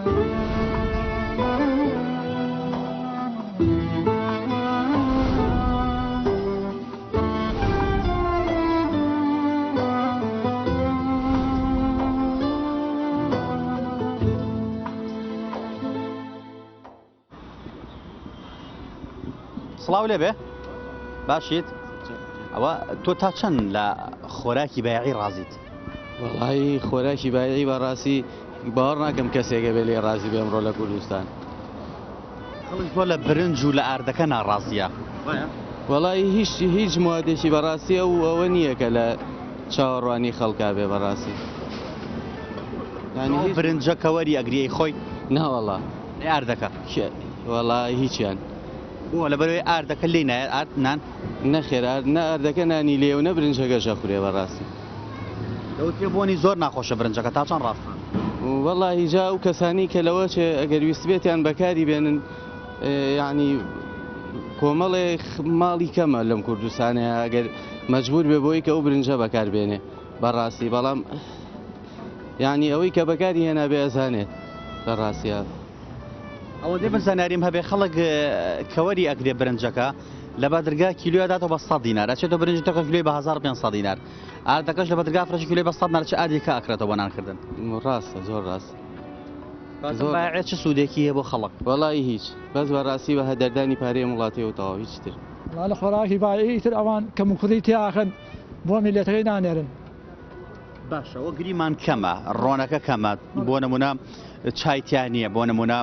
سڵاو لێبێ باشیت ئەوە تۆ تا چەند لە خۆراکی بایعی ڕازیت؟ وەڵایی خۆراکی بایعی بەڕاستی باوەڕ ناکەم کەسێک هەبێ لێی ڕازی بێ ئەمڕۆ لە کوردستان. خەڵک زۆر لە برنج و لە ئاردەکە ناڕازیە وایە؟ وەڵایی هیچ هیچ موادێکی بەڕاستی ئەو ئەوە نییە کە لە چاوەڕوانی خەڵکا بێ بەڕاستی. یانی هیچ برنجە کە وەری ئەگری ئەی خۆی؟ ناوەڵا. ئەی ئاردەکە؟ وەڵا هیچیان. بۆ لەبەرئەوەی ئاردەکە لێی نایەت ئارد نان؟ نەخێر ئارد نە ئاردەکە نانی لێیە و نە برنجەکەش ئەخورێ بەڕاستی. دەوترێ بۆنی زۆر ناخۆشە برنجەکە تا چەند ڕاستە؟ وەڵاهی جا ئەو کەسانەی کە لەوە چێ ئەگەر ویستبێتیان بەکاری بێنن یعنی کۆمەڵێ ماڵی کەمە لەم کوردستانەیە ئەگەر مەجبور بێ بۆی کە ئەو برنجە بەکار بێنێ بەڕاستی بەڵام یعنی ئەوەی کە بەکاری هێنا بێ ئەزانێت لە ڕاستیا. ئەوەندەی من زانیاریم هەبێ خەڵک کە وەری ئەگرێ برنجەکە لە بەدرگا کیلۆی ئەداتەوە بە 100 دینار ئەچێتەوە برنجی تەکە کیلۆی بە 1500 دینار ئاردەکەش لە بەدرگا فرەشی کیلۆی بە 100 دینار چ ئاردێکە ئەکرێتەوە بۆ نانکردن ڕاستە زۆر ڕاست زۆر بایعێ چ سوودێکی هەیە بۆ خەڵک وەڵی هیچ بەس بەڕاستی بە هەدەردانی پارەی ئەم وڵاتەیە و تەواو هیچ تر وەڵا لە خۆراکی بایعی ئیتر ئەوان کەموکوڕی تیاخەن بۆ میللەتەکەی نانێرن. باشە وە گریمان کەمە ڕۆنەکە کەمە بۆ نمونە چای تیا نییە بۆ نمونە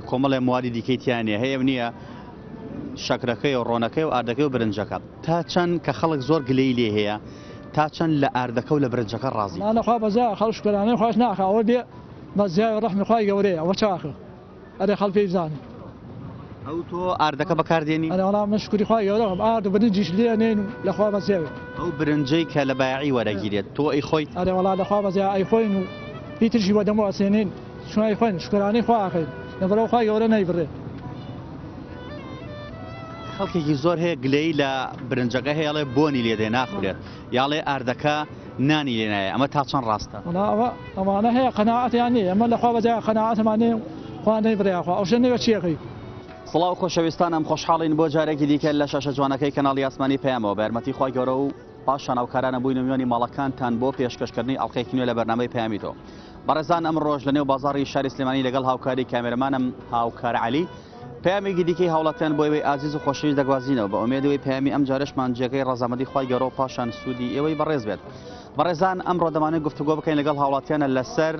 کۆمەڵێ موادی دیکەی تیا نییە هەیە و نییە شەکرەکەی و ڕۆنەکەی و ئاردەکەی و برنجەکە تا چەند کە خەڵک زۆر گلەی لێ هەیە تا چەند لە ئاردەکە و لە برنجەکە ڕازی لەخوا بەزا خەڵک شکرانەی خواش ناخە ئەوە بێ بەزیای ڕەحمی خوای گەورەیە ئەوە چاکە ئەرێ خەڵک پێی بزانێ. ئەو تۆ ئاردەکە بەکار دێنی؟ ئەرێ وەڵا من شوکری خوای گەورە بکەم ئارد و برنجیش لێ ئەنێین و لە خوا بەزێ بێت. ئەو برنجەی کە لە بایەعی وەرەگیرێت تۆ ئەیخۆیت؟ ئەرێ وەڵا لە خوا بەزێ ئەیخۆین و هی ترشی بە دەمەوە ئەسێنین چون ئەیخۆین شوکرانەی خوا ئەکەین لەبەرئەوە خوای گەورە نەیبڕێ. خەڵکێکی زۆر هەیە گلەیی لە برنجەکە هەیە ئەڵێ بۆنی لێ دێ ناخورێت یا ئەڵێ ئاردەکە نانی لێ نایە ئەمە تا چەند ڕاستە؟ وەڵا ئەوە ئەوانە هەیە قەناعەتیان نییە ئێمە لە خوا بەجا قەناعەتمان نییە و خوا نەیبڕێ یاخوا ئەو شتە نەوێ چی ئەکەی. سڵاو خۆشەویستانم خۆشحاڵین بۆ جارێکی دیکە لە شاشە جوانەکەی کەناڵی ئاسمانی پەیامەوە بە یارمەتی خوای گەورە و پاشان هاوکارانە بووینە میوانی ماڵەکانتان بۆ پێشکەشکردنی ئەڵقەیەکی نوێ لە بەرنامەی پەیامی تۆ بەڕێزان ئەمڕۆش لە نێو بازاڕی شاری سلێمانی لەگەڵ هاوکاری کامێرەمانم هاوکار عەلی پەیامێکی دیکەی هاوڵاتیان بۆ ئێوەی ئازیز و خۆشەویست دەگوازینەوە بە ئومێدی ئەوەی پەیامی ئەم جارەشمان جێگەی ڕەزامەندی خوای گەورە و پاشان سوودی ئێوەی بەڕێز بێت. بەڕێزان ئەمڕۆ دەمانەوێت گفتوگۆ بکەین لەگەڵ هاوڵاتیانە لەسەر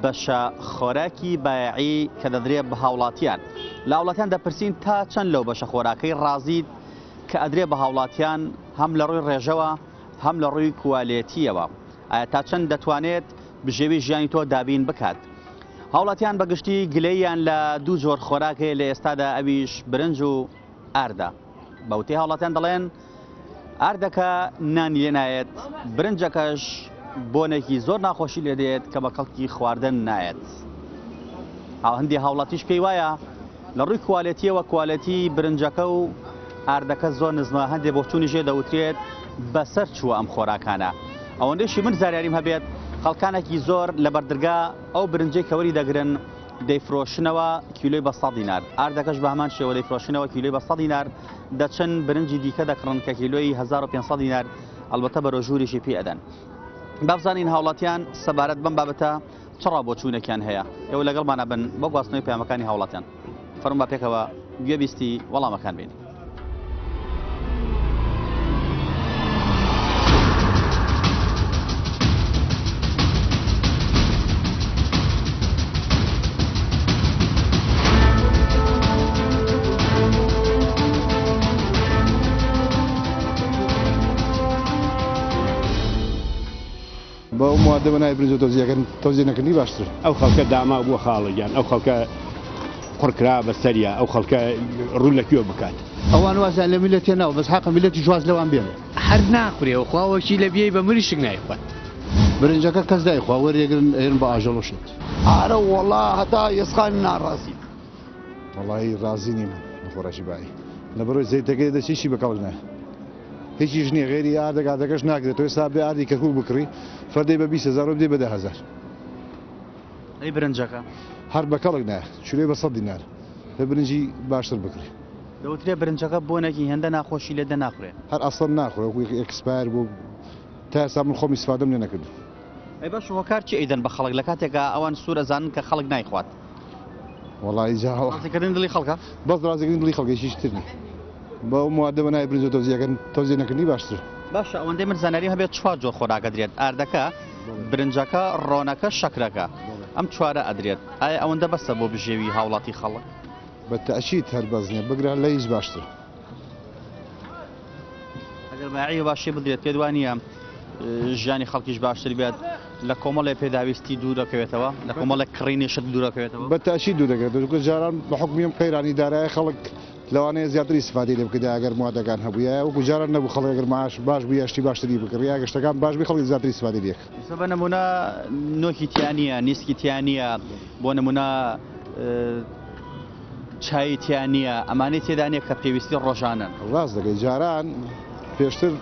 بەشە خۆراکی بایەعی کە دەدرێت بە هاوڵاتیان. لە هاوڵاتیان دەپرسین تا چەند لەو بەشە خۆراکەی ڕازیت کە ئەدرێ بە هاوڵاتیان هەم لە ڕووی ڕێژەوە هەم لە ڕووی کوالێتیەوە ئایا تا چەند دەتوانێت بژێوی ژیانی تۆ دابین بکات؟ هاوڵاتیان بە گشتی گلەییان لە دوو جۆر خۆراک هەیە لە ئێستادا ئەویش برنج و ئاردە. بە وتەی هاوڵاتیان دەڵێن ئاردەکە نانی لێ نایەت، برنجەکەش بۆنێکی زۆر ناخۆشی لێ دێت کە بە کەڵکی خواردن نایەت. هەندێ هاوڵاتیش پێی وایە لە ڕووی کوالێتیەوە کوالێتی برنجەکە و ئاردەکە زۆر نزمە هەندێ بۆچوونی ژێ دەوترێت بەسەر چووە ئەم خۆراکانە ئەوەندەشی من زانیاریم هەبێت خەڵکانێکی زۆر لە بەردرگا ئەو برنجەی کە وەری دەگرن دەیفرۆشنەوە کیلۆی بە 100 دینار ئاردەکەش بە هەمان شێوە دەیفرۆشنەوە کیلۆی بە 100 دینار دەچن برنجی دیکە دەکڕن کە کیلۆی 1500 دینار ئەلبەتە بەرەو ژووریشی پێ ئەدەن با بزانین هاوڵاتیان سەبارەت بەم بابەتە چ ڕابۆچوونێکیان هەیە؟ ئێوە لەگەڵمانە بن بۆ گواستنەوەی پەیامەکانی هاوڵاتیان. فەرموون با پێکەوە گوێبیستی وەڵامەکان بین. بە ئەو موادە بە ناوی برنج و تەوزیعکردن تەوزیع نەکردنی باشترە. ئەو خەڵکە داماو بووە خاڵە گیان، ئەو خەڵکە قڕ کرا بە سەریا، ئەو خەڵکە ڕوو لە کوێ بکات. ئەوان وازیان لە میللەت هێناوە بەس حەقە میللەتیش واز لەوان بێنێ. هەر ناخورێ خوا وەکیلە بیەی بە مریشک نایخوات. برنجەکە کەس نایخوا وەریەگرن ئەیەن بە ئاژەڵ و شت. ئارە وەڵا هەتا ئێسقان ناڕازیم. وەڵایی ڕازی نیم لە خۆراکی بایی لەبەرئەوەی زەیتەکەی دەچێ هیچی بەکەڵک نایە هیچیش نییە غێری ئاردەک ئاردەکەش ناکرێت تۆ ئێستا بێ ئاردی کەرکوک بکڕی فەردەی بە 20 هەزار و بدەی بە 10 هەزار. ئەی برنجەکە؟ هەر بە کەڵک نایە، کیلۆی بە سەد دینار. لە برنجی باشتر بکڕی. دەوترێ برنجەکە بۆنێکی هێندە ناخۆشی لێ دێ ناخورێ. هەر ئەسڵەن ناخورێ وەکو expire بوو تا ئێستا من خۆم ئیسفادەم لێ نەکردوو. ئەی باشە هۆکار چی ئەیدەن بە خەڵک لە کاتێکا ئەوان سوور ئەزانن کە خەڵک نایخوات؟ وەڵایی جا ڕازیکردنی دڵی خەڵکە؟ بەس ڕازیکردنی دڵی خەڵکە هیچ تر نیە. بەو موادە بە ناوی برنج و تەوزیع ئەکەن تەوزیع نەکردنی باشترە. باشە ئەوەندەی من زانیاریم هەبێت چوار جۆر خۆراک ئەدرێت ئاردەکە، برنجەکە، ڕۆنەکە، شەکرەکە ئەم چوارە ئەدرێت ئایا ئەوەندە بەسە بۆ بژێوی هاوڵاتی خەڵک؟ بە تەئکید هەر بەس نیە بگرە لە هیچ باشترە. ئەگەر بایەعی باشی بدرێت پێت وا نییە ژیانی خەڵکیش باشتر بێت لە کۆمەڵێ پێداویستی دوور دەکەوێتەوە لە کۆمەڵێک کڕینی شت دوور دەکەوێتەوە؟ بە تەئکید دوور دەکەوێتەوە چونکە جاران بە حوکمی ئەم قەیرانی دارایی خەڵک لەوانەیە زیاتر ئیستفادەی لێ بکردایە ئەگەر موادەکان هەبوویایە وەکو جاران نەبوو خەڵک ئەگەر معاش باش بوویە شتی باشتری بکڕیایە ئەگەر شتەکان باش بووی خەڵک زیاتر ئیستفادەی لێ کرد. ئێستا بە نموونە نۆکی تیا نییە، نیسکی تیا نییە، بۆ نموونە چایی تیا نییە، ئەمانەی تێدا نییە کە پێویستی ڕۆژانەن. ڕاست دەکەی جاران پێشتر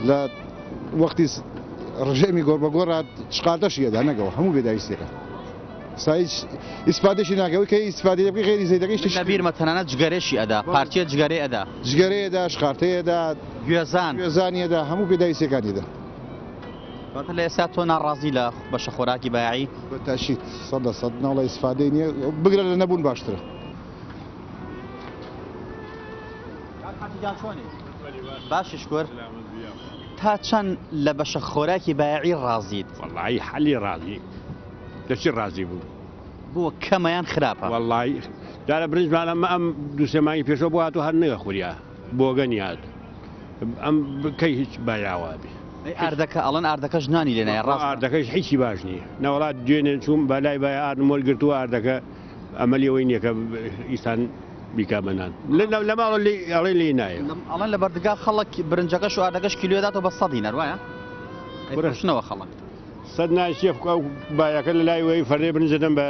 لە وەختی ڕژێمی گۆڕبەگۆڕا چقادەشی ئەدا نەگەوە هەموو بێداویستیەکان. سا هیچ ئیسفادەشی ناکەی ئەوەی کە ئیسفادەی لێ بکەی غەیری زەیتەکەی شتێکی من لەبیرمە تەنانەت جگەرەشی ئەدا پارچەیە جگەرەی ئەدا. جگەرەی ئەدا شقارتەی ئەدا گوێزان. گوێزانی ئەدا هەموو پێداویستیەکانی ئەدا. واتە لە ئێستا تۆ ناڕازی لە بەشە خۆراکی بایەعی؟ بە تەئکید 100% ناوەڵا ئیسفادەی نییە بگرە لە نەبوون باشترە. کاک حاجی گیان چۆنی؟ باشی شکر. تا چەند لە بەشە خۆراکی بایەعی ڕازیت؟ وەڵایی حەلی ڕازی. لە چی ڕازی بوو؟ بۆ کەمە یان خراپە؟ وەڵایی جارە برنجمان ئەم ئەم دوو سێ مانگی پێشەوە بۆ هاتوو هەر نەخوریا بۆگەنی هات ئەم کەی هیچ بایاوا بێ. ئەی ئاردەکە ئەڵێن ئاردەکەش نانی لێ نایە ڕاستە؟ ئاردەکەش هیچی باش نییە نەوەڵا دوێنێ چووم بە لای بای ئاردم وەرگرتووە ئاردەکە ئەمەلی ئەوەی نییە کە ئیسان بیکا بە نان لە ماڵەوە لێی ئەڵێ لێی نایە. ئەڵێن لە بەردگا خەڵک برنجەکەش و ئاردەکەش کیلۆ داتەوە بە سەد دینار وایە؟ ئەی فرۆشتنەوە خەڵک. سەد نایشێ ئەو بایەکە لە لای وەی فەرێ برنج دەدەن بە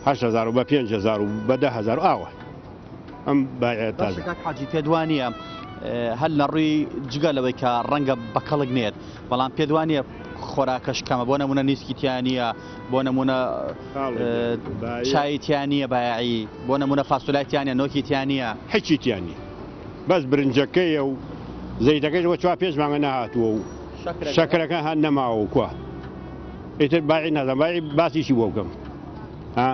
8000 و بە 5000 و بە 10000 ئاوە ئەم بایە تازە. باشە کاک حاجی پێت وا نییە هەر لە ڕووی جگە لەوەی کە ڕەنگە بە کەڵک نێت بەڵام پێت وا نییە خۆراکەش کەمە بۆ نمونە نیسکی تیا نییە بۆ نمونە چای تیا نییە بایعی بۆ نمونە فاسۆلای تیا نییە نۆکی تیا نییە. هیچی تیا نییە بەس برنجەکەیە و زەیتەکەش بۆ چوار پێنج مانگە نەهاتووە و شەکرەکە هەر نەماوە و کوا ئیتر بایعی نازانم بایعی باسی چی بۆ بکەم ها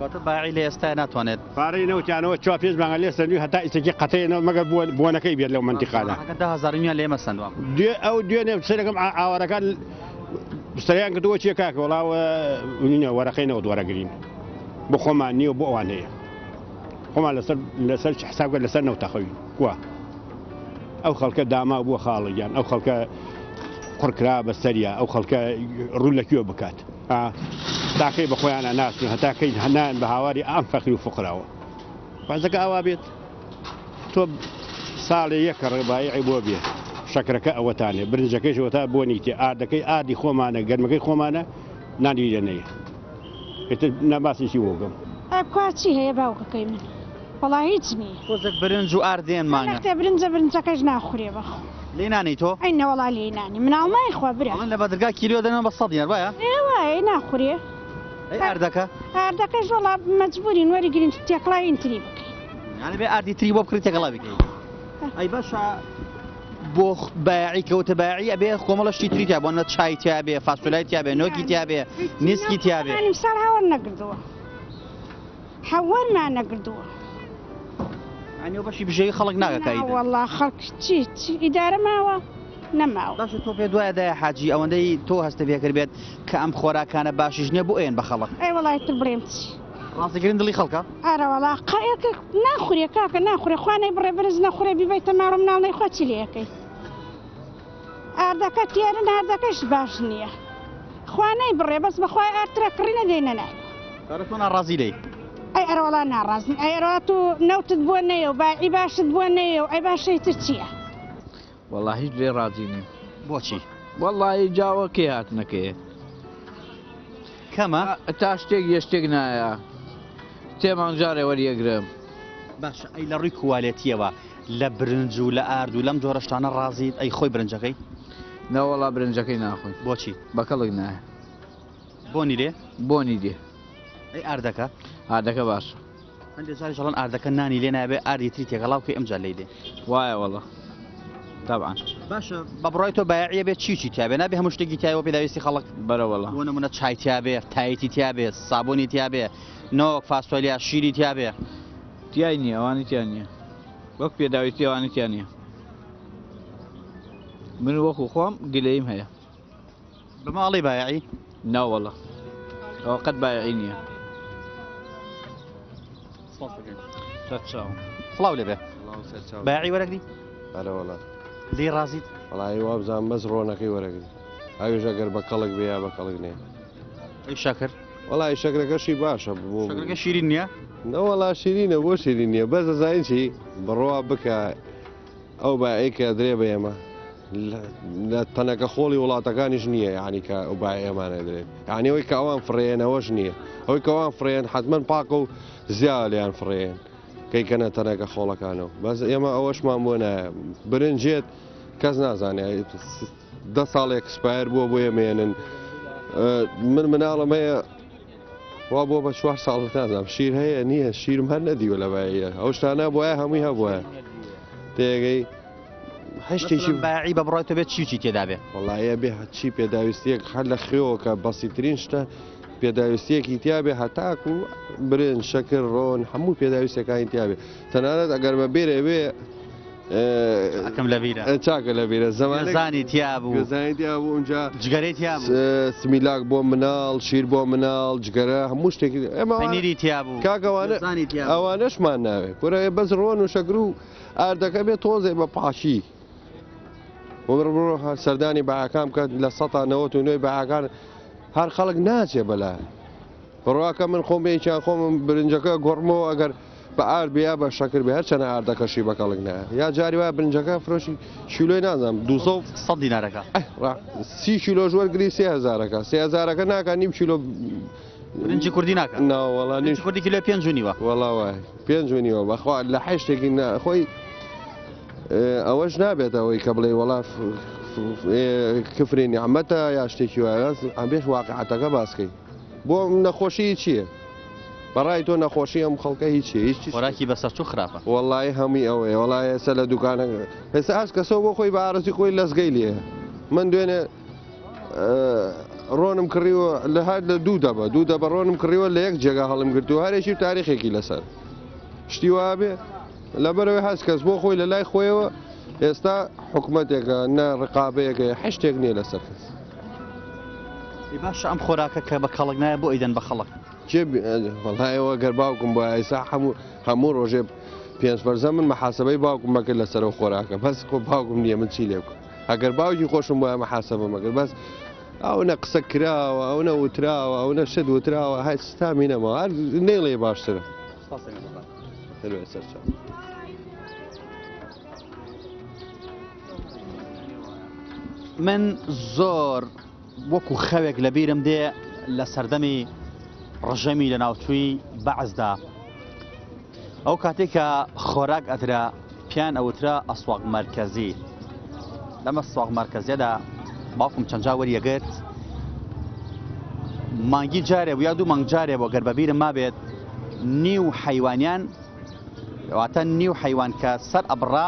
کەواتە بایعی لە ئێستا ناتوانێت پارەی نەوتیانەوە چوار پێنج مانگە لێ سەندوی هەتا ئیستەکی قەتەیە نەوت مەگەر بۆنەکەی بێت لەو مەنتیقانە 10000 نیان لە ئێمە سەندوە دوێ ئەو دوێنێ سەرەکەم ئاوارەکان سەریان کردووە چیە کاکە وەڵا نینە وەرەقەی نەوت وەرەگرین بۆ خۆمان نییە و بۆ ئەوان هەیە خۆمان لەسەر لەسەر حساب کرد لەسەر نەوتە خەوین کوا ئەو خەڵکە داماو بووە خاڵە گیان ئەو خەڵکە قڕکرا بە سەریا ئەو خەڵکە ڕوو لە کوێ بکات تاکەی بە خۆیانە ناسن هەتا کەی هەنان بە هاواری ئەم فەقیر و فقراوە بازەکە ئاوا بێت تۆ ساڵێ یەک ڕێبایی بۆ بێ شەکرەکە ئەوەتانێ برنجەکەی ئەوەتا بۆنی تێ ئاردەکەی ئاردی خۆمانە گەرمەکەی خۆمانە نانی لێ نەیە ئیتر ناباسی چی بۆ بکەم. کوا چی هەیە باوکەکەی من وەڵا هیچ نییە. تۆزێک برنج و ئارد دێن مانگە. نەختێ برنجە برنجەکەش ناخورێ بەخوا. لێی نانی تۆ؟ ئەی نەوەڵا لێی نانی مناڵ نایخوا برا. ئەڵێن لە بەدرگا کیلۆ دەنەوە بە سەد دینار وایە؟ ئێ وایە ناخورێ. ئەی ئاردەکە؟ ئاردەکەش وەڵا مەجبورین وەریگرین تێکڵاوی ئینتری بکەین. یانی بێ ئاردی تری بۆ بکڕی تێکەڵاوی بکەی. ئەی باشە بۆ بایعی کەوتە بایعی ئەبێ کۆمەڵە شتی تری تیا بۆ نە چای تیا بێ فاسۆلای تیا بێ نۆکی تیا بێ نیسکی تیا بێ. ساڵ هاوەر نەگردووە هاوەرمان نەگردووە. یانی ئەو بەشی بژێوی خەڵک ناکە کە ئیدە. وەڵا خەڵک چی چی ئیدارە ماوە نەماوە. باشە تۆ پێت وایە دایە حاجی ئەوەندەی تۆ هەستت پێ کردبێت کە ئەم خۆراکانە باشیش نییە بۆ ئەیەن بە خەڵک؟ ئەی وەڵا ئیتر بڵێم چی. ڕاستیکردن دڵی خەڵکە؟ ئەرەوەڵا قەیەکە ناخورێ کاکە ناخورێ خوا نەیبڕێ برنج نەخورێ بیبەیتە ماڵ و مناڵ نەیخوا چی لێ ئەکەی ئاردەکە تێرن ئاردەکەش باش نییە خوا نەیبڕێ بەس بەخوای ئاردترە کڕی نەدەینە نای کارە تۆ ناڕازی لێی ئەی ئەرەوەڵا ناڕازم ئەی ئەرەوە تو نەوتت بۆ نەیە و بایعی باشت بۆ نەیە و ئەی باشەی تر چییە؟ وەڵا هیچ لێ ڕازی نیم. بۆچی؟ وەڵایی جاوە کەی هاتنەکەیە. کەمە؟ تا شتێک یە شتێک نایە. سێ مانگ جارێ وەریەگرم. باشە ئەی لە ڕووی کوالێتیەوە لە برنج و لە ئارد و لەم جۆرە شتانە ڕازیت؟ ئەی خۆی برنجەکەی؟ نەوەڵا برنجەکەی ناخۆین. بۆچی؟ بە کەڵک نایە. بۆنی لێ؟ بۆنی دێ. ئەی ئاردەکە؟ ئاردەکە باشە. هەندێک جاریش ئەڵێن ئاردەکە نانی لێ نابێ ئاردی تری تێکەڵاو بکەی ئەمجا لێی دێ. وایە وەڵا تەبعەن. باشە بە بڕوای تۆ بایەعیە بێ چی چی تیابێ نابێ هەموو شتێکی تیایە بۆ پێداویستی خەڵک؟ بەرە وەڵا. بۆ نمونە چای تیابێ تایتی تیابێ سابونی تیابێ نۆک فاسۆلیا شیری تیابێ. تیای نییە ئەوانی تیا نییە وەک پێداویستی ئەوانی تیا نییە من وەکو خۆم گلەییم هەیە. بە ماڵی بایەعی؟ ناوەڵا ئەوە قەت بایەعی نییە. سەرچاو. سڵاو لێ بێ. بایەعی وەرەگری؟ ئەرە وەڵا. لێی ڕازیت؟ وەڵایی وابزانم بەس ڕۆنەکەی وەرەگری. ئەویش ئەگەر بە کەڵک بێ یا بە کەڵک نێ. ئەی شەکر؟ وەڵایی شەکرەکەشی باشە بۆ شەکرەکە شیرین نییە؟ نەوەڵا شیرینە بۆ شیرین نییە بەس ئەزانی چی بڕوا بکە ئەو بایەی کە ئەدرێ بە ئێمە لە تەنەکە خۆڵی وڵاتەکانیش نییە یعنی کە ئەو بایە ئێمانە ئەدرێت یعنی ئەوەی کە ئەوان فڕێنەوەش نییە ئەوەی کە ئەوان فڕێن حتمما پاکە و زیا لێیان فڕێن کەیکەنە تەنەکە خۆڵەکانەوە بەس ئێمە ئەوەشمان بۆ نایە برنجێت کەس نازانێت دە ساڵ ئێکسپایەر بووە بۆ ئێمێنن من مناڵم هەیە وا بۆ بە چوار ساڵ نازانم شیر هەیە نییە شیرم هەر نەدیوە لە بایە ئەو شتانە بۆیە هەمووی هەبووە تێگەی هەشتێکی باعی بە بڕای تۆ بێت چی چی تێدا بێ وڵایە بێ هەچی پێداویستیەک هەر لە خێوە کە بەسیترین شتە پێداویستیەکی تیاابێ هەتاکو و برنج شەکر ڕۆن هەموو پێداویستەکانی تیاابێ تەنانەت ئەگەر بە بێرێ بێ ئەکەم لە بیرە چاکە لە بیرە زمانێک زانی تیا بوو زانی تیا بوو اونجا جگەرەی تیا بوو سمیلاک بۆ مناڵ شیر بۆ مناڵ جگەرە هەموو شتێکی ئێمە پەنیری تیا بوو کاک ئەوانە زانی تیا بوو. ئەوانەشمان ناوێ کورە بەس ڕۆن و شەکر و ئاردەکە بێ تۆزێ بە پاکی وەبڕ بڕۆ سەردانی بەعاکان بکە لە سەتا نەوەت و نۆی بەعاکان هەر خەڵک ناچێ بەلا بڕواکە من خۆم بێکیان خۆمم برنجەکە گۆڕمەوە ئەگەر بە ئارد بێ یا بە شەکر بێ هەرچەنە ئاردەکەشی بە کەڵک نایە یا جاری وایە برنجەکە فرۆشی کیلۆی نازانم 200 سەد دینارەکە سی کیلۆش وەرگری سێ هەزارەکە سێ هەزارەکە ناکا نیو کیلۆ برنجی کوردی ناکا ناوەڵا برنجی کوردی کیلۆ پێنج و نیوە وەڵا وایە پێنج و نیوە بەخوا لە حەشتێکی نا خۆی ئەوەش نابێت ئەوەی کە بڵێ وەڵا کفری نیعمەتە یا شتێکی وایە ئەبێش واقعەتەکە باسکەی بۆ نەخۆشی چییە؟ بەڕای تۆ نەخۆشی ئەم خەڵکە هیچیە هیچ خۆراکی بەسەرچوو خراپە. وەڵایی هەمووی ئەوەیە وەڵا ئێستا لە دوکانە ئێستا هەست کەسەوە بۆ خۆی بە ئارەزوی خۆی لەزگەی لێیە من دوێنێ ڕۆنم کڕیوە لە هەر لە دوو دەبە دوو دەبە ڕۆنم کڕیوە لە یەک جێگا هەڵم گرتووە هەرێکی و تاریخێکی لەسەر شتی وابێ لەبەرەوەی هەست کەس بۆ خۆی لە لای خۆیەوە ئێستا حکومەتێکە نە ڕقابەیەکە هەشتێک نییە لەسەر کەس باشە ئەم خۆراکە کە بە کەڵک نایە بۆ ئەیدەن بە خەڵک کێ وەڵای ئەوە گەر باوکم بوایە ئێستا هەموو هەموو ڕۆژێ پێنج فەرزە من محاسبەی باوکم مەکرد لەسەر ئەو خۆراکە بەس خۆ باوکم نییە من چی لێ بکەم ئەگەر باوکی خۆشم بوایە محاسبە مەکرد بەس ئەو نە قسە کراوە ئەو نە وتراوە ئەو نە شت وتراوە هەر ستامی نەماوە هەر نەیڵێ باشترە سەرچاو. من زۆر وەکو خەوێک لە بیرم دێ لە سەردەمی ڕژێمی لەناوچووی بەعسدا ئەو کاتێک کە خۆراک ئەدرا پیان ئەوترا ئەسواق مەرکەزی لەمە سواق مەرکەزیەدا باوکم چەند جا وەریەگرت مانگی جارێ بوو یا دوو مانگ جارێ بۆ گەر بەبیرم مابێت نیو حەیوانیان واتە نیو حەیوان کە سەر ئەبڕا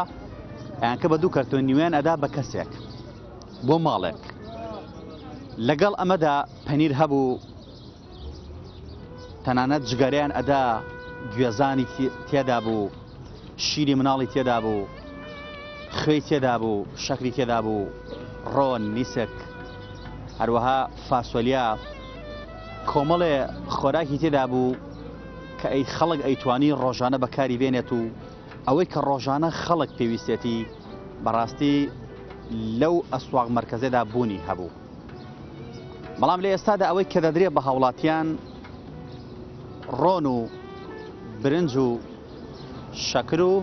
ئەیانکە بە دوو کەرتۆن نیویان ئەدا بە کەسێک بۆ ماڵێک لەگەڵ ئەمەدا پەنیر هەبوو تەنانەت جگەرەیان ئەدا گوێزانی تێدا بوو شیری مناڵی تێدا بوو خوێی تێدا بوو شەکری تێدا بوو ڕۆن نیسک هەروەها فاسۆلیا کۆمەڵێ خۆراکی تێدا بوو کە ئەی خەڵک ئەیتوانی ڕۆژانە بەکاری بێنێت و ئەوەی کە ڕۆژانە خەڵک پێویستێتی بەڕاستی لەو ئەسواق مەرکەزێدا بوونی هەبوو. بەڵام لە ئێستادا ئەوەی کە دەدرێت بە هاوڵاتیان ڕۆن و برنج و شەکر و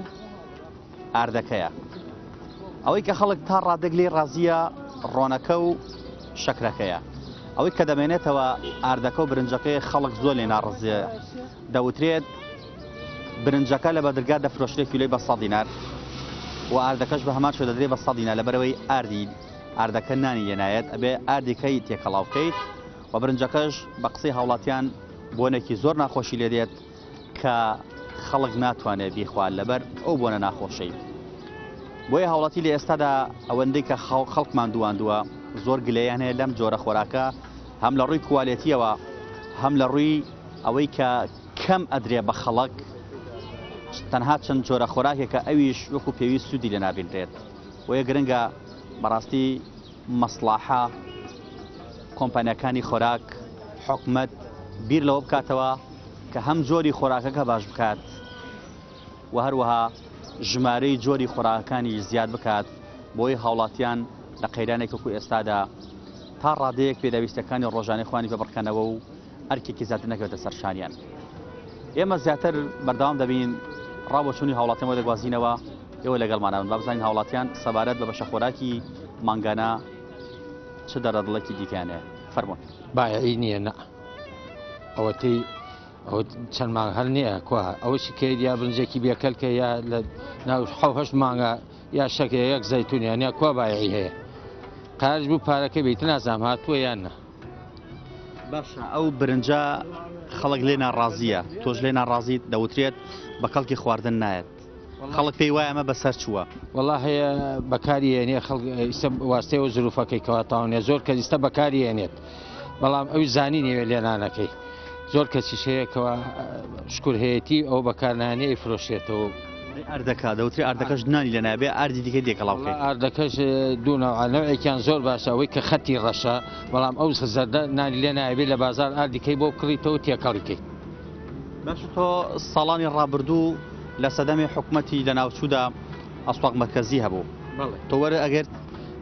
ئاردەکەیە. ئەوەی کە خەڵک تا ڕادەک لێی ڕازیە ڕۆنەکە و شەکرەکەیە. ئەوەی کە دەمێنێتەوە ئاردەکە و برنجەکەی خەڵک زۆر لێ ناڕزیە. دەوترێت برنجەکە لە بەدرگا دەفرۆشرێت کیلۆی بە 100 دینار و ئاردەکەش بە هەمان شێوە دەدرێت بە 100 دینار لەبەرئەوەی ئاردی ئاردەکە نانی لێ نایەت ئەبێ ئاردێکەی تێکەڵاو بکەیت. و برنجەکەش بە قسەی هاوڵاتیان بۆنێکی زۆر ناخۆشی لێ دێت کە خەڵک ناتوانێت بیخوا لەبەر ئەو بۆنە ناخۆشەی. بۆیە هاوڵاتی لە ئێستادا ئەوەندەی کە خەڵکمان دواندووە زۆر گلەیان هەیە لەم جۆرە خۆراکە هەم لە ڕووی کوالێتیەوە هەم لە ڕووی ئەوەی کە کەم ئەدرێ بە خەڵک تەنها چەند جۆرە خۆراکێکە ئەویش وەکو پێویست سوودی لێ نابینرێت بۆیە گرنگە بەڕاستی مەسڵاحە کۆمپانیاکانی خۆراک حکومەت بیر لەوە بکاتەوە کە هەم جۆری خۆراکەکە باش بکات و هەروەها ژمارەی جۆری خۆراکەکانیش زیاد بکات بۆی هاوڵاتیان لە قەیرانێک وەکو ئێستادا تا ڕادەیەک پێداویستەکانی ڕۆژانەی خۆیانی پێ بڕکەنەوە و ئەرکێکی زیاتر نەکەوێتە سەر شانیان. ئێمە زیاتر بەردەوام دەبین ڕابۆچوونی هاوڵاتیان بۆ دەگوازینەوە ئێوە لەگەڵمانە بن با بزانین هاوڵاتیان سەبارەت بە بەشە خۆراکی مانگانە چ دەردەدڵێکی دیکەیان هەیە فەرموون. بایعی نییە نا ئەوەتەی ئەوە چەند مانگ هەر نییە کوا ئەوەشی کە یا برنجێکی بێکەلکە یا لە ناو حەو هەشت مانگە یا شەکرە یەک زەیتونیان یا کوا بایعی هەیە قارج بوو پارەکە بیت نازانم هاتووە یان نا. باشە ئەو برنجە خەڵک لێ ناڕازیە تۆش لێ ناڕازیت دەوترێت بە کەڵکی خواردن نایەت خەڵک پێی وایە ئەمە بەسەر چووە. وەڵا هەیە بەکاری ئێنێ خەڵک ئیستا واستەیەوە زروفەکەی کەوا تەواو نیە زۆر کەس ئیستا بەکاری ئێنێت بەڵام ئەوی زانی نەوێ لێنانەکەی زۆر کەسیش هەیە کەوا شکر هەیەتی ئەو بەکارنانێ ئەیفرۆشێتەوە. ئاردەکە دەوترێ ئاردەکەش نانی لێ نابێ ئاردی دیکەی تێکەڵاو بکەی. ئاردەکەش دوو نەوعە نەوعێکیان زۆر باشە ئەوەی کە خەتی ڕەشە بەڵام ئەو زەردە نانی لێ نابێ لە بازاڕ ئاردی کەی بۆ بکڕیتەوە تێکەڵی کەی. باشە تۆ ساڵانی ڕابردوو لە سەدەمی حکومەتی لەناوچوودا ئەسواق مەرکەزی هەبوو تۆ وەرە ئەگرت؟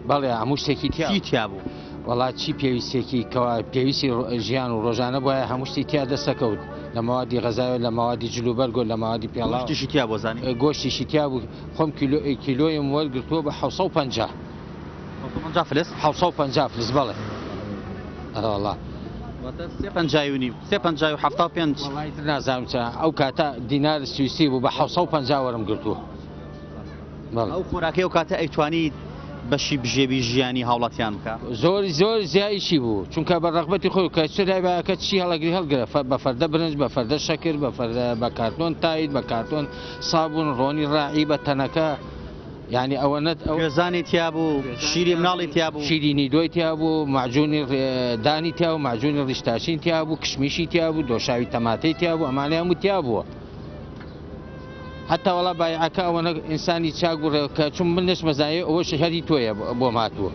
بەڵێ هەموو شتێکی تیا چی تیا بوو؟ وەڵا چی پێویستێکی کەوا پێویستی ژیان و ڕۆژانە بوایە هەموو شتی تیا دەسەکەوت لە مەوادی غەزاوێ لە مەوادی جلوبەرگ و لە مەوادی پێڵاو گۆشتیشی تیا بوو زانی؟ گۆشتیشی تیا بوو خۆم کیلۆ کیلۆیم وەرگرتووە بە 750 750 فلس؟ 750 فلس بەڵێ ئەرەوەڵا واتە سێ پەنجای و نیو سێ پەنجای و حەفتا و پێنج وەڵا ئیتر نازانم چە ئەو کاتە دینار سویسی بوو بە 750 وەرم گرتووە بەڵێ. ئەو خۆراکەی ئەو کاتە ئەیتوانی بەشی بژێوی ژیانی هاوڵاتیان بکا؟ زۆر زۆر زیایشی بوو چونکە بە ڕەغبەتی خۆی کە چ لای چی هەڵەگری هەڵگرە بە فەردە برنج بە فەردە شەکر بە فەردە بە کارتۆن تایت بە کارتۆن سابوون ڕۆنی ڕاعی بە تەنەکە یعنی ئەوەنەت ئەو گوێزانی تیا بوو شیری مناڵی تیا بوو شیری نیدۆی تیا بوو مەعجونی دانی تیا و مەعجونی ڕیشتاشین تیا بوو کشمیشی تیا بوو دۆشاوی تەماتەی تیا بوو ئەمانە هەموو تیا بووە هەتا وەڵا بایعەکە ئەوەنە ئینسانی چاک و ڕێ کە چون من نەشمەزانی ئەوەش هەری تۆیە بۆم هاتووە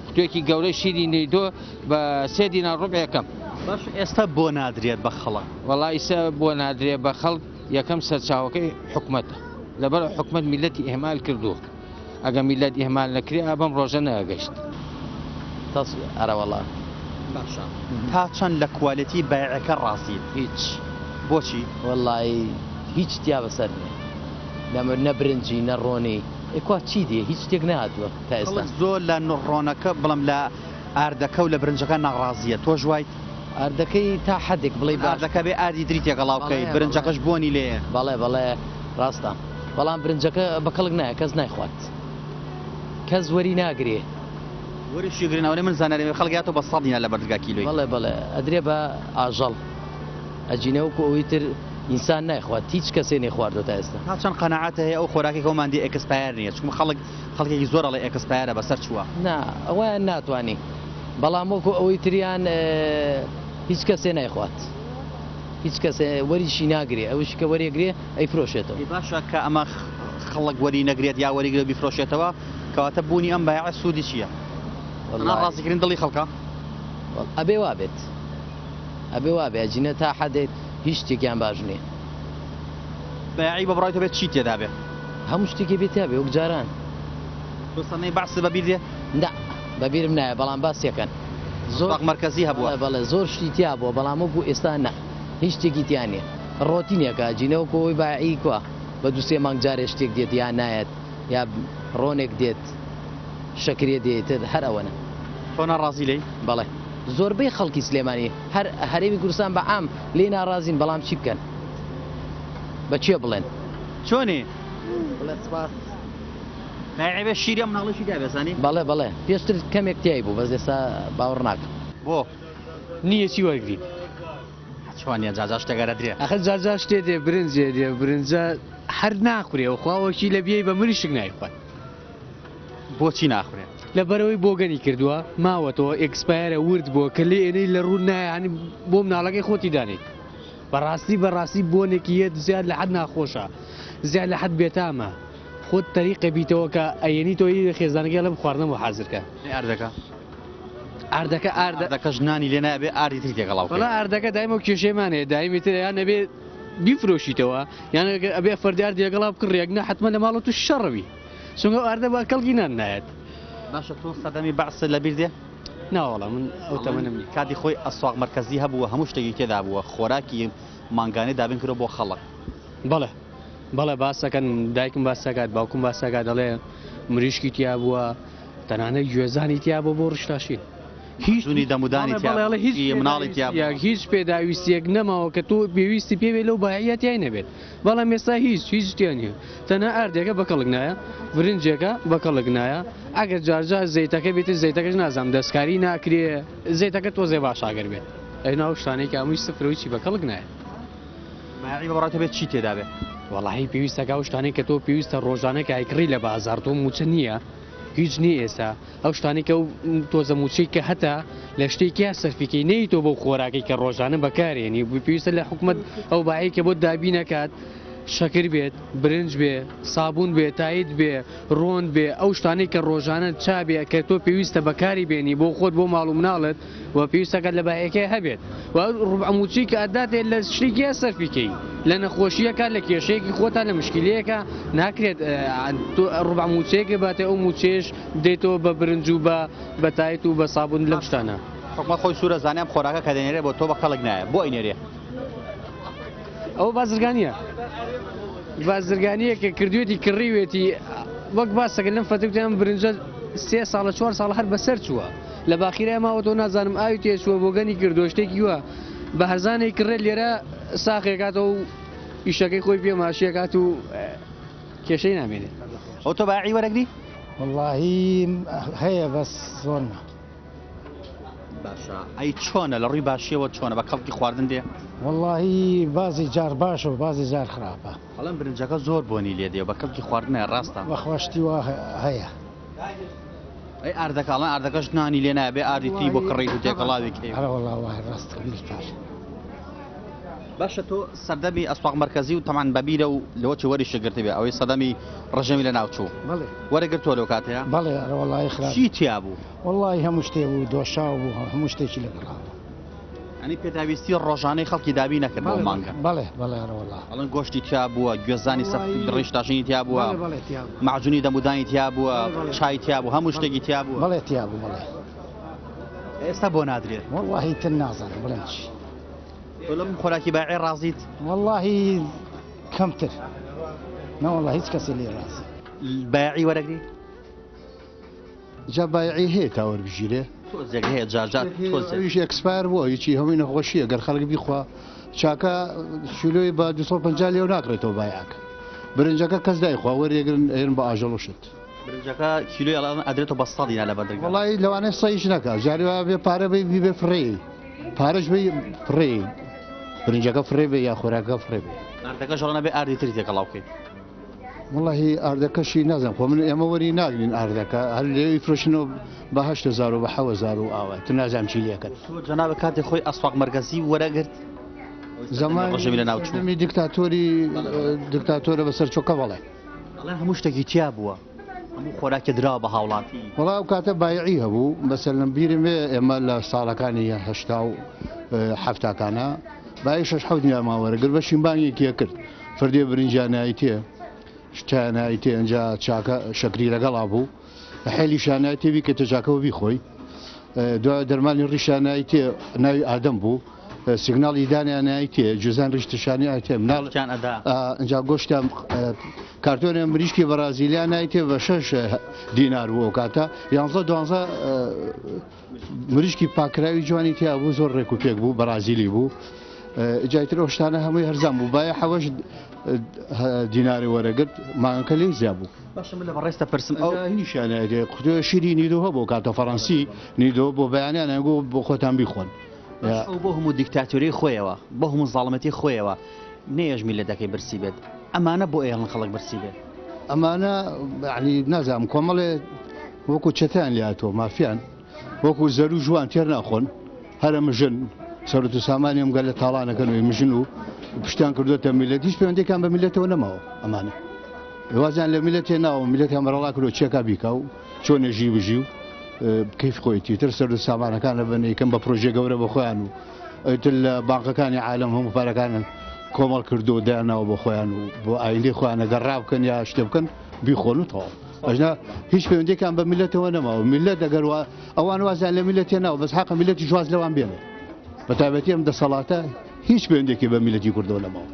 قوتوێکی گەورەی شیری نیدۆ بە سێ دینار ڕوبعێکەم. باش ئێستا بۆ نادرێت بە خەڵک؟ وەڵا ئیسە بۆ نادرێ بە خەڵک یەکەم سەرچاوەکەی حکومەتە لەبەر حکومەت میلەتی ئیهمال کردووە ئەگە میلەت ئیهمال نەکرێ ئا بەم ڕۆژە نەئەگەشت. تەس ئەرەوەڵا. باشە تا چەند لە کوالێتی بایعەکە ڕازیت؟ هیچ. بۆچی؟ وەڵایی هیچ تیا بەسەر نیە نە نە برنجی نە ڕۆنی ئێ کوا چی دێ هیچ شتێک نەهاتووە تا ئێستا. خەڵک زۆر لە ڕۆنەکە بڵێم لە ئاردەکە و لە برنجەکە ناڕازیە تۆش وایت؟ ئاردەکەی تا حەدێک بڵێی باش. ئاردەکە بێ ئاردی تری تێکەڵاو بکەی برنجەکەش بۆنی لێیە. بەڵێ بەڵێ ڕاستە بەڵام برنجەکە بە کەڵک نایە کەس نایخوات کەس وەری ناگرێ. وەریشی گرن ئەوەنەی من زانیاریم هەیە خەڵک یاتەوە بە سەد دینار لە بەردگا کیلۆی. بەڵێ بەڵێ ئەدرێ بە ئاژەڵ ئەجینە وەکو ئەوەی تر ئینسان نایخوات هیچ کەسێ نەیخواردوە تا ئێستا. تا چەند قەناعەتە هەیە ئەو خۆراکەی کە ئەومان دێ expire نیە چونکە خەڵک خەڵکێکی زۆر ئەڵێ expire ە بەسەر چووە. نا ئەوەیان ناتوانی بەڵام وەکو ئەوەی تریان هیچ کەسێ نایخوات هیچ کەسێ وەریشی ناگرێ ئەوشی کە وەرێگرێ ئەیفرۆشێتەوە. ئەی باشە کە ئەمە خەڵک وەری نەگرێت یا وەریگرێت و بیفرۆشێتەوە کەواتە بوونی ئەم بایعە سوودی چییە؟ تەنها ڕازیکردنی دڵی خەڵکە؟ ئەبێ وابێت ئەبێ وابێ ئەجینە تا حەدێک هیچ شتێکیان باش نییە. بایعی بە بڕای تۆ بێت چی تێدا بێ؟ هەموو شتێکی بێ تیا بێ وەک جاران. تۆ سەنەی بەعست بە بیر دێ؟ نا بە بیرم نایە بەڵام باسیەکەن زۆر ئەسواق مەرکەزی هەبووە. بەڵێ بەڵێ زۆر شتی تیا بووە بەڵام وەکو ئێستا نا هیچ شتێکی تیا نییە ڕۆتینێکە ئەجینە وەکو ئەوەی بایعی کوا بە دوو سێ مانگ جارێ شتێک دێت یا نایەت یا ڕۆنێک دێت شەکرێ دێ ئیتر هەر ئەوەنە. تۆ ناڕازی لێی؟ بەڵێ زۆربەی خەڵکی سلێمانی هەر هەرێمی کوردستان بە عام لێی ناڕازین بەڵام چی بکەن بە کێ بڵێن. چۆنی؟ بڵێ سپاس. نایعەبێ شیری ئەم مناڵەشی دابێ زانی؟ بەڵێ بەڵێ پێشتر کەمێک تیای بوو بەس ئێستا باوەڕ ناکەم. بۆ؟ نییە چی وەرگین؟ چۆنیە جاجا شتێک ئەدرێ؟ ئەخر جاجا شتێ دێ برنجێ دێ برنجە هەر ناخورێ و خوا وەکیلە بیەی بە مریشک نایخوات. بۆچی ناخورێ؟ لەبەرئەوەی بۆگەنی کردووە ماوەتەوە expire ە ورد بووە کە لێ ئێنەی لە ڕوو نایە یانی بۆ مناڵەکەی خۆتی دانێیت بەڕاستی بەڕاستی بۆنێکی یەت زیاد لە حەد ناخۆشە زیاد لە حەد بێتامە خۆت تەریقە بیتەوە کە ئەیەنیتەوە ی خێزانەکەی ئەڵێم خواردنم بۆ حازر کە. ئەی ئاردەکە؟ ئاردەکە ئاردە. ئاردەکەش نانی لێ نابێ ئاردی تری تێکەڵاو کەی. وەڵا ئاردەکە دایم ئەو کێشەیەمان هەیە دایمی تر یان ئەبێ بیفرۆشیتەوە یان ئەبێ فەردی ئاردی لەگەڵا بکڕی ئەگنا حەتمەن لە ماڵەوە تووشی شەڕ ئەبی. چونکە ئەو ئاردە بە کەڵکی نان نایەت. باشە تۆ سەردەمی بەعس لەبیر دێ؟ ناوەڵا من ئەو تەمەنەم نیە. کاتی خۆی ئەسواق مەرکەزی هەبوو هەموو شتێکی تێدا بووە خۆراکی مانگانەی دابین کردوە بۆ خەڵک. بەڵێ بەڵێ باس دەکەن دایکم باس دەکات باوکم باس دەکات دەڵێ مریشکی تیا بووە تەنانەت گوێزانی تیا بووە بۆ ڕشتاشین. هیچ جونی دەمودانی تیا بوو، هیچ مناڵی تیا بوو. هیچ پێداویستیەک نەماوە کە تۆ پێویستی پێ بێ لەو بایەیە تیای نەبێت بەڵام ئێستا هیچ هیچ تیا نییە تەنها ئاردێکە بە کەڵک نایە برنجێکە بە کەڵک نایە ئەگەر جارجار زەیتەکە بێت زەیتەکەش نازانم دەستکاری ناکرێ زەیتەکە تۆزێ باش ئەگەر بێت ئەی ناو شتانەی کە هەمووی سفرە و هیچی بە کەڵک نایە. بایەعی بە بڕای تۆ بێت چی تێدا بێ؟ وەڵاهی پێویستەکە ئەو شتانەی کە تۆ پێویستە ڕۆژانە کە ئەیکڕی لە بازاڕ تۆ مووچە نییە هیچ نییە ئێستا ئەو شتانەی کە ئەو تۆزە مووچەی کە هەتە لە شتێکیا سەرفی کەی نەیتەوە بەو خۆراکەی کە ڕۆژانە بەکارێنی پێویستە لە حکومەت ئەو بایەی کە بۆت دابین ئەکات شەکر بێت برنج بێ سابوون بێ تایت بێ ڕۆن بێ ئەو شتانەی کە ڕۆژانە چا بێ کە تۆ پێویستە بەکاری بێنی بۆ خۆت بۆ ماڵ و مناڵت و پێویستەکە لە بایەکەی هەبێت و ڕوبع مووچەی کە ئەداتێ لە شتێکیا سەرفی کەی لە نەخۆشیەکە لە کێشەیەکی خۆتا لە مشکلەیەکە ناکرێت ڕوبع مووچەیەکە باتێ ئەو مووچەیەش بدەیتەوە بە برنج و بە بە تایت و بە سابوون لەم شتانە. حکومەت خۆی سوورە زانێ ئەم خۆراکە کە دەنێرێ بۆ تۆ بە کەڵک نایە بۆ ئەینێرێ؟ ئەوە بازرگانیە بازرگانیە کە کردوێتی کڕیوێتی وەک باسەکە لەم فەترەم برنجە سێ ساڵە چوار ساڵ هەر بەسەر چووە لە باخیرای ماوەتەوە نازانم ئاوی تێچووە بۆگەنی کردووە شتێکی وە بە هەرزانێک کڕێت لێرە ساخێکاتەوە و ئیشەکەی خۆی پێ ماشیەکات و کێشەی نامێنێت. ئەو تۆ بایەعی وەرەگری؟ وەڵاهی هەیە بەس زۆر نا. باشە ئەی چۆنە لە ڕووی باشیەوە چۆنە بە کەڵکی خواردن دێ؟ وەڵاهی بازی جار باشە و بازی جار خراپە. ئەڵێن برنجەکە زۆر بۆنی لێ دێ و بە کەڵکی خواردنە ڕاستە؟ بەخوا شتی وا هەیە. ئەی ئاردەکە ئەڵێن ئاردەکەش نانی لێ نایە بێ ئاردی تری بۆ کڕیت و تێکەڵاوی کەی. ئەرە وەڵا وایە ڕاستە بیرتان. باشە تۆ سەردەمی ئەسواق مەرکەزی و تەمان بەبیرە و لەوە چی وەریشت گرتبێ ئەوەی سەدەمی ڕژێمی لە ناو چوو بەڵێ وەرەگرتووە لەو کاتەیە؟ بەڵێ ئەرە وەڵایی خراپ چی تیا بوو؟ وەڵایی هەموو شتێ بوو دۆشاو بوو هەموو شتێکی لەگەڵا بوو. یانی پێداویستی ڕۆژانەی خەڵکی دابین نەکرد بۆ مانگە؟ بەڵێ بەڵێ ئەرە وەڵا. ئەڵێن گۆشتی تیا بووە، گوێزانی سەخت ڕیش تاشینی تیا بووە، مەعجونی دەمودانی تیا بووە، چای تیا بوو، هەموو شتێکی تیا بووە. بەڵێ تیا بوو بەڵێ. ئێستا بۆ نادرێت؟ وەڵاهی تر نازانم بڵێم چی. تۆ لەم خۆراکی بایعی ڕازیت؟ وەڵاهی کەمتر. نەوەڵا هیچ کەسێ لێی ڕازی. بایعی وەرەگری؟ جا بایعی هەیە تا وەربگیرێ؟ تۆزێک هەیە جارجار تۆزێک. ئەویش expire بووە هیچی هەمووی نەخۆشیە گەر خەڵک بیخوا چاکە کیلۆی بە 250 لێو ناکڕێتەوە بایعەکە برنجەکە کەس دایخوا وەریەگرن ئەیەن بە ئاژەڵ و شت. برنجەکە کیلۆی ئەڵێن ئەدرێتەوە بە 100 دینار لە بەندەرگا. وەڵی لەوانەیە سەیش نەکا جاری وایە بێ پارە بی بیبێ فڕێی پارەش بی فڕێی برنجەکە فڕێ بێ یا خۆراکەکە فڕێ بێ. ئاردەکەش ئەڵێن ئەبێ ئاردی تری تێکەڵاو بکەیت. وەڵاهی ئاردەکەشی نازانم خۆ من ئێمە وەری ناگرین ئاردەکە هەر لێوی فرۆشنەوە بە 8000 و بە 7000 و ئاوا تر نازانم چی لێکەن. تۆ جەنابت کاتی خۆی ئەسواق مەرکەزی وەرەگرت؟ زەمانی ڕژێمی لەناو چوو. سەردەمی دیکتاتۆری دیکتاتۆرە بەسەر چۆکە بەڵێ. ئەڵێن هەموو شتێکی تیا بووە هەموو خۆراکێ دراوە بە هاوڵاتی. وەڵا ئەو کاتە بایعی هەبوو مەسەلەن بیرم بێ ئێمە لە ساڵەکانی هەشتا و حەفتاکانە بایی شەش حەوت نیامان وەرەگرت بەشین بانگێکی ئەکرد فردێ برنجیان نایتێ چایان نایتێ ئەنجا چاکە شەکری لەگەڵا بوو حێلیشان نایتێ بیکەتە چاکەوە بیخۆی دوای دەرمانی ڕیشان نایتێ ناوی ئادەم بوو سیگناڵی دانیان نایتێ جزان ڕیشتشانی ئایتێ مناڵ ئەدا ئەنجا گۆشتیان کارتۆنێ مریشکی بەرازیلیان نایتێ بە شەش دینار بوو ئەو کاتە یانزە دوانزە مریشکی پاکراوی جوانی تیا بوو زۆر ڕێک و پێک بوو بەرازیلی بوو جای تر ئەو شتانە هەمووی هەرزان بوو بایە حەوەش دیناری وەرەگرت مانگەکە لێی زیا بوو. باشە من لە بەڕێز دەپرسم ئەو هینیشیان هەیە قوتووە شیری نیدۆ هەبوو کاتە فەڕەنسی نیدۆ بۆ بەیانیان ئەگۆ بۆ خۆتان بیخۆن. ئەو بۆ هەموو دیکتاتۆری خۆیەوە بۆ هەموو زاڵمەتی خۆیەوە نەیەش میللەتەکەی برسی بێت ئەمانە بۆ ئێڵن خەڵک برسی بێت. ئەمانە یعنی نازانم کۆمەڵێ وەکو چەتەیان لێهاتووە مافیان وەکو زەرو ژوان تێر ناخۆن هەرە مژن سەرت و سامانی ئەم گەلە تاڵانەکەن و مژن و پشتیان کردوێتە میلەت هیچ پەیوەندێکیان بە میلەتەوە نەماوە ئەمانە وازیان لە میلەت هێناوە میلەتیان بەرەڵا کردووە چێکا بیکا و چۆنێ ژی بژی و کەیف خۆیتی تر سەر و سامانەکان لە بەنەیکەم بە پرۆژێ گەورە بە خۆیان و ئیتر لە بانقەکانی عالەم هەموو پارەکانن کۆمەڵ کردو و دایانناوە بۆ خۆیان و بۆ ئایندەی خۆیان ئەگەر ڕابکەن یا شتێ بکەن بیخۆن و تەواو ئەژنا هیچ پەیوەندیەکان بە میلەتەوە نەماوە میلەت ئەگەر وا ئەوان وازیان لە میلەت هێناوە بەس حەقە میلەتیش واز لەوان بێنێ بە تایبەتی ئەم دەسەڵاتە هیچ پەیوەندیەکی بە میلەتی کوردەوە نەماوە.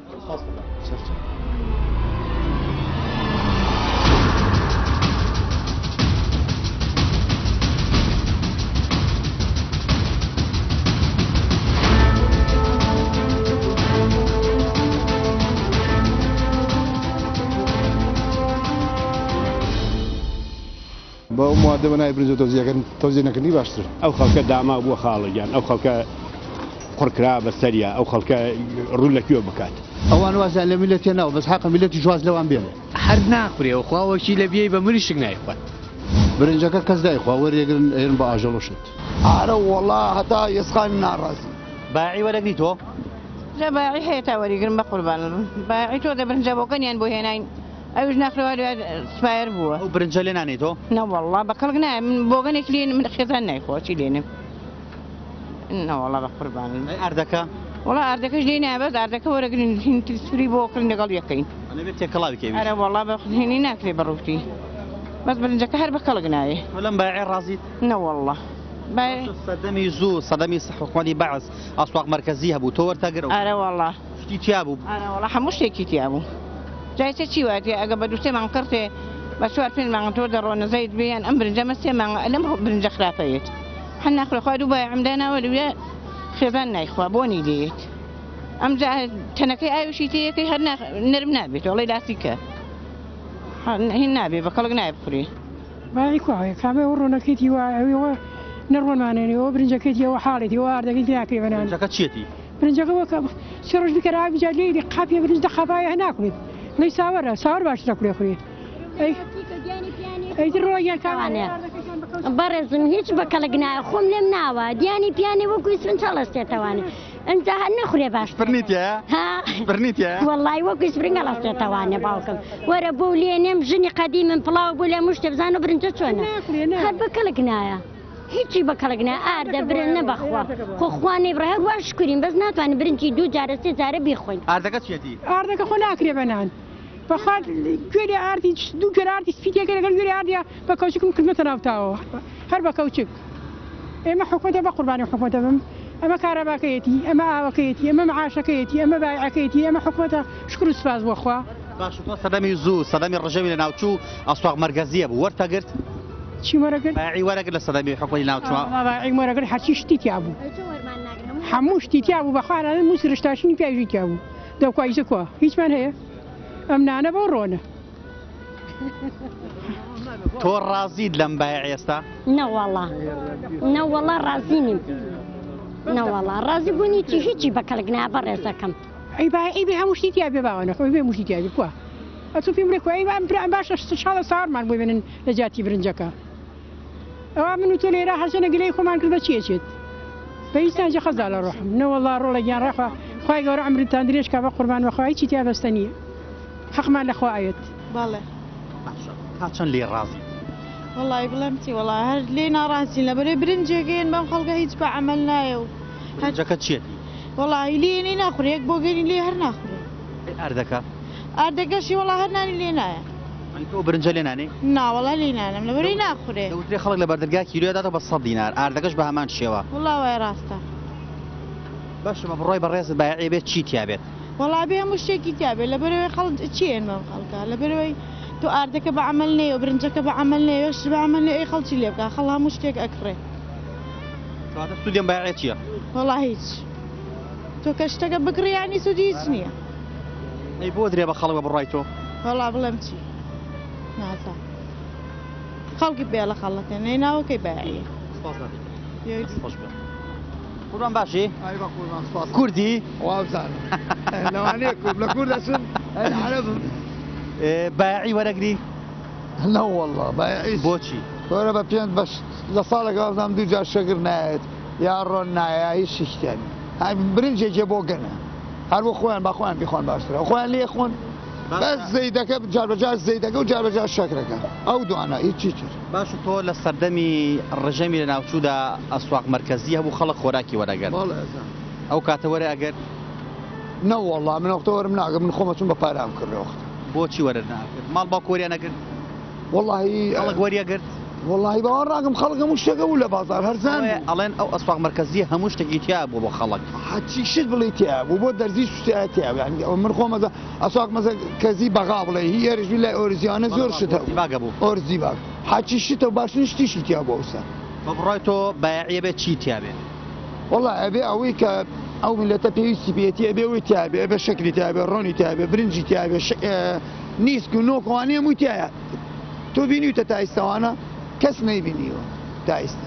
بە ئەو موادە بە ناوی برنجە تەوزیعەکەن تەوزیع نەکردنی باشترە. ئەو خەڵکە داماو بووە خاڵە گیان ئەو خەڵکە قڕ کرا بە سەریا ئەو خەڵکە ڕوو لە کوێ بکات. ئەوان وازیان لە میللەت هێناوە بەس حەقە میللەتیش واز لەوان بێنێ. هەر ناخورێ خوا وەکیلە بیەی بە مریشک نایخوات. برنجەکە کەس نایخوا وەریەگرن ئەیەن بە ئاژەڵ و شت. ئارە وەڵا هەتا یەسقان ناڕازی. بایعی وەرەگری تۆ؟ جا بایعی هەیە تا وەریگرم بەقوربانت بم بایعی تۆ دە برنجە بۆکەنیان بۆ هێناین ئەویش ناخرێ وا سپایەر بووە. ئەو برنجە لێ نانێی تۆ؟ نەوەڵا بە کەڵک نایە من بۆگەنێک لێ من خێزان نایخوا چی لێنێم نەوەڵا بە قوربانت ئەی ئاردەکە؟ وەڵا ئاردەکەش لێ نایە بەس ئاردەکە وەرەگرین هین تر سوری بۆ کڕین لەگەڵ یەکەین. ئەبێ تێکەڵاوی کەی. ئەرە وەڵا بە هینی ناکرێ بە ڕووتی بەس برنجەکە هەر بە کەڵک نایێ. تۆ لەم بایعە ڕازیت؟ نەوەڵا بای. سەردەمی زوو سەردەمی حکومەتی بەعس ئەسواق مەرکەزی هەبوو تۆ وەرتەگر ئەو. ئەرە وەڵا. شتی تیا بوو. ئەرە وەڵا هەموو شتێکی تیا بوو. جا ئێستا چی واتیە ئەگە بە دوو سێ مانگ کڕتێ بە چوار پێنج مانگ تۆ دەڕۆنە زەیت بێ یان ئەم برنجە مە سێ مانگە لەم برنجە خراپە یەت هەر ناخورێ خوا دوو بایەعم داناوە لەوێ خێزان نایخوا بۆنی لێیەت ئەمجا تەنەکەی ئاویشی تێیەکەی هەر نەرم نابێت ئەڵێ لاسیکە هین نابێ بە کەڵک نایە بخورێ. بایی کوا هەیە کامەی ئەو ڕۆنەکەیتی وا ئەوی ئەوە نە ڕۆنمانێنێ ئەوە برنجەکەیتی ئەوە حاڵێتی ئەوە ئاردەکەی ناکرێ بە نان. برنجەکە چیەتی؟ برنجەکە وەک سێ ڕۆژ بیکەرە ئاوی جا لێی دێ قاپێ برنج دە قاپ ئاوی هەر ناکوڵێت بڵێی ساوەرە ساوەر باشترە کوڕێ خوێ ئەی ئەی تر ڕۆڵە گیان کامە بەڕێزم هیچ بە کەڵک نایە خۆم لێم ناوە دیانی پیانێ وەکو ئیسفنج هەڵەستێتەوانێ ئەنجا هەر نەخورێ باشترە برنی تیایە ها برنی تیایە وەڵای وەکو ئیسفرنگ هەڵەستێتەوانێ باوکم وەرە بۆ لێنێم ژنی قەدیمم پڵاو بۆ لێم شتێ بزانە برنجە چۆنە هەر بە کەڵک نایە هیچی بە کەڵک نایە ئاردە برنج نە بەخوا خۆ خوا نەیبڕێ هەر وا شکرین بەس ناتوانین برنجی دوو جارە سێ جارە بیخۆین. ئاردەکە چیەتی؟ ئاردەکە خۆ ناکرێ بە نان بەخوا گوێرێ ئاردی دوو گوێرە ئاردی سپی تێکەی لەگەڵ گوێرەی ئاردیا بە کەوچکم کردمەتە ناو تاوەوە هەر بە کەوچک ئێمە حکومەتە بە قوربانی حکومەتە بم ئەمە کارەباکەیەتی ئەمە ئاوەکەیەتی ئەمە معاشەکەیەتی ئەمە بایعەکەیەتی ئەمە حکومەتە شکر و سپاس بۆ خوا. باشە تۆ سەردەمی زوو سەردەمی ڕژێمی لەناوچوو ئەسواق مەرگەزیە بوو وەرتەگرت؟ چی وەرەگرت؟ بایعی وەرەگرت لە سەردەمی حکومەتی لەناوچووە؟ بایعی وەرەگرت هەرچی شتی تیا بوو هەموو شتی تیا بوو بەخوا موسی رشتاشینی پیاویشی تیا بوو دەکوا ئیسە کوا هیچمان هەیە ئەم نانە بەو ڕۆنە. تۆ ڕازیت لەم بایع ئێستا؟ نەوەڵا نەوەڵا ڕازی نیم نەوەڵا ڕازی بوونی چی هیچی بە کەڵک نا بەڕێزەکەم. ئەی بایعی بێ هەموو شتی تیا بێ باوەنە خۆی بێ موشتی تیا بێ کوا ئەتۆ پێم بڵێ کوا ئەی ئەم برا باشە شاڵە ساوەرمان بۆ بێنن لە جیاتی برنجەکە ئەوا من و تۆ لێرە هەرچەنە گلەی خۆمان کرد بە چی ئەچێت بە هیچ ناچێ خەزا لە ڕۆحم نەوەڵا ڕۆڵە گیان ڕاخوا خوای گەورە عەمرتان درێژ کا بە قوربان بەخوا هیچی تیا بەستە نییە حەقمان لە خوا ئەوێت. بەڵێ. باشە تا چەند لێی ڕازیت؟ وەڵی بڵێم چی وەڵا هەر لێی ناڕازین لەبەرەی برنجێکەیەن بەم خەڵکە هیچ بە عەمەل نایە و برنجەکە چیەتی؟ وەڵی لێ ناخورێ یەک بۆگەنی لێ هەر ناخورێ. ئەی ئاردەکە؟ ئاردەکەشی وەڵا هەر نانی لێ نایە. ئەی تۆ برنجە لێ نانێی؟ نا وەڵا لێی نانم لەبەرەی ناخورێ. دەوترێ خەڵک لە بەردەرگا کیلۆیە داتەوە بە سەد دینار ئاردەکەش بە هەمان شێوە. وەڵا وایە ڕاستە. باشە بە بڕوای بەڕێزت بایەعی بێت چی تیا بێت؟ وەڵا بێ هەموو شتێکی تیا بێت لەبەرئەوەی خەڵک چی ئێن بەم خەڵکە لەبەرئەوەی تۆ ئاردەکە بە عەمەل نەیە و برنجەکە بە عەمەل نەیە و شت بە عەمەل نەیە ئەی خەڵک چی لێ بکا خەڵک هەموو شتێک ئەکڕێ. کەواتە سوودی ئەم بایەعە چییە؟ وەڵا هیچ تۆ کە شتەکە بکڕی یانی سوودی هیچ نییە. ئەی بۆ درێ بە خەڵک بە بڕوای تۆ؟ وەڵا بڵێم چی نازانم خەڵکی پێ لە خەڵەتێن ئەی ناوەکەی بایەعیە. سپاس دادە گیان. دەست خۆش بێ. قوربان باشی؟ ئای بە قوربان سوپاس. کوردی؟ وابزانم لەوانەیە کورد لە کورد ئەچم ئەی عەرەبم. بایەعی وەرەگری؟ نەوەڵڵا بایەعی بۆچی؟ وەرە بە پێنج بەش لە ساڵێک وابزانم دوو جار شەکر نایەت یا ڕۆن نایە یا هیچ شتێکی تیا نییە. هەر برنجێکێ بۆ گەنە هەر بۆ خۆیان با خۆیان بیخۆن باشترە خۆیان لێ خۆن بەس زەیتەکە جار بە جار زەیتەکە و جار بە جار شەکرەکە ئەو دوانە هیچی تر. باشە تۆ لە سەردەمی ڕژێمی لەناوچوودا ئەسواق مەرکەزی هەبوو خەڵک خۆراکی وەرەگرت بەڵێ ئەزانم. ئەو کاتە وەرە ئەگرت؟ نەوەڵا من ئەوختە وەرم ناگرت من خۆم ئەچوم بە پارە ئەم کڕی ئەوختە. بۆچی وەرت ناگرت؟ ماڵ باوک وەریان ئەگرت؟ وەڵاهی خەڵک وەری ئەگرت؟ وەڵاهی باوەڕ ناکەم خەڵک هەموو شتێک هەبوو لە بازاڕ هەرزان بوو. ئەڵێن ئەو ئەسواق مەرکەزیە هەموو شتێکی تیا بوو بۆ خەڵک. هەرچی شت بڵێی تیا بوو بۆ دەرزی سوتیا تیا بوو یانی ئەوە من خۆم ئەزانم ئەسواق مەرکەزی بەغا بڵێ هی ئێرش بی لای ئۆرزیانە زۆر شت هەبوو. ئۆرزی باگ هەبوو. ئۆرزی باگ هەرچی شتە و باشترین شتیشی تیا بوو ئەوسا. بە بڕوای تۆ بایەعی ئەبێ چی تیا بێ؟ وەڵا ئەبێ ئەوەی کە ئەو میللەتە پێویستی پێیەتی ئەبێ ئەوەی تیا بێ ئەبێ شەکری تیا بێ ڕۆنی تیا بێ برنجی تیا بێ نیسک و نۆک ئەوانەی هەمووی تیایە تۆ بینیوتە تا ئیستا ئەوانە کەس نەیبینیوە تا ئیستا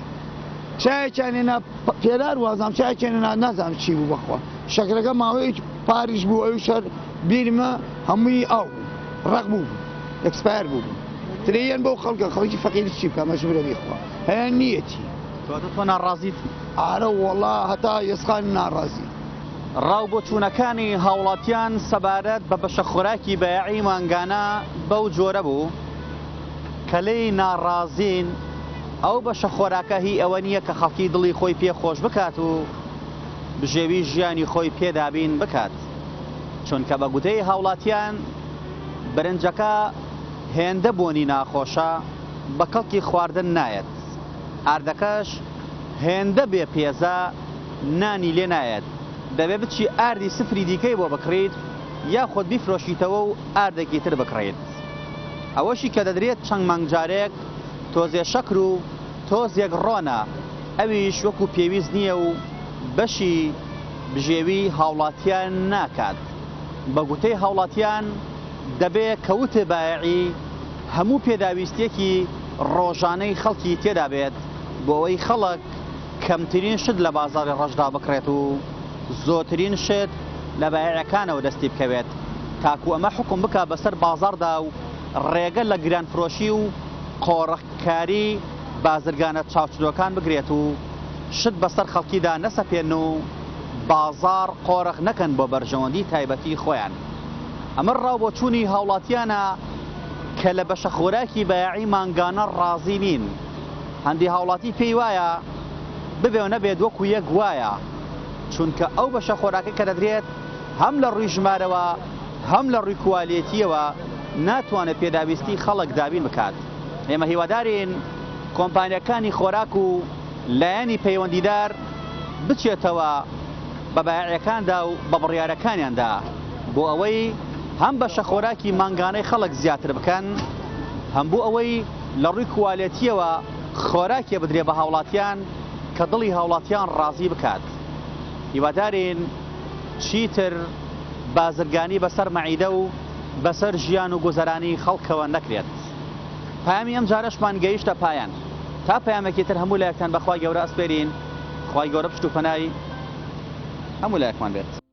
چایەکیان هێنا پێرار وازام چایەکیان هێنا نازانم چی بوو بەخوا شەکرەکە ماوەیەک پاریش بوو ئەویش هەر بیرمە هەمووی ئاو بوو ڕەق بوو expire بوو ترێیان بەو خەڵکە خەڵکی فەقیر چی بکە مەجبورە بیخوا هەیە نیەتی کەواتە تۆ ناڕازیت؟ ئارە وەڵا هەتا یەسقان ناڕازی. ڕاو بۆچوونەکانی هاوڵاتیان سەبارەت بە بەشە خۆراکی بایەعی مانگانە بەو جۆرە بوو کە لێی ناڕازین، ئەو بەشە خۆراکە هی ئەوە نییە کە خەڵکی دڵی خۆی پێ خۆش بکات و بژێوی ژیانی خۆی پێ دابین بکات، چونکە بە گوتەی هاوڵاتیان برنجەکە هێندە بۆنی ناخۆشە بە کەڵکی خواردن نایەت، ئاردەکەش هێندە بێ پێزە نانی لێ نایەت، دەبێ بچی ئاردی سفری دیکەی بۆ بکڕیت یاخود بیفرۆشیتەوە و ئاردێکی تر بکڕیت. ئەوەشی کە دەدرێت چەند مانگ جارێک تۆزێ شەکر و تۆزێک ڕۆنە، ئەویش وەکو پێویست نییە و بەشی بژێوی هاوڵاتیان ناکات. بە گوتەی هاوڵاتیان دەبێ کەوت بایەعی هەموو پێداویستییەکی ڕۆژانەی خەڵکی تێدا بێت بۆ ئەوەی خەڵک کەمترین شت لە بازاڕی ڕەشدا بکڕێت و زۆترین شت لە بایەعەکانەوە دەستی بکەوێت تاکو ئەمە حوکم بکا بەسەر بازاڕدا و ڕێگە لە گرانفرۆشی و قۆرخکاری بازرگانە چاوچنۆکان بگرێت و شت بەسەر خەڵکیدا نەسەپێنن و بازاڕ قۆرخ نەکەن بۆ بەرژەوەندی تایبەتی خۆیان. ئەمە ڕاوبۆچوونی هاوڵاتیانە کە لە بەشە خۆراکی بایەعی مانگانە ڕازی نین. هەندی هاوڵاتی پێی وایە ببێ و نەبێت وەکو یەک وایە، چونکە ئەو بەشە خۆراکە کە دەدرێت هەم لە ڕووی ژمارەوە هەم لە ڕووی کوالێتییەوە ناتوانێت پێداویستی خەڵک دابین بکات. ئێمە هیوادارین کۆمپانیاکانی خۆراک و لایەنی پەیوەندیدار بچێتەوە بە بایەعەکاندا و بە بڕیارەکانیاندا بۆ ئەوەی هەم بەشە خۆراکی مانگانەی خەڵک زیاتر بکەن هەم بۆ ئەوەی لە ڕووی کوالێتییەوە خۆراکێ بدرێ بە هاوڵاتیان کە دڵی هاوڵاتیان ڕازی بکات. هیوادارین چیتر بازرگانی بەسەر مەعیدە و بەسەر ژیان و گوزەرانی خەڵکەوە نەکرێت. پەیامی ئەم جارەشمان گەیشتە پایان. تا پەیامێکی تر هەموو لایەکتان بە خوای گەورە ئەسپێرین. خوای گەورە پشت و پەنای هەموو لایەکمان بێت.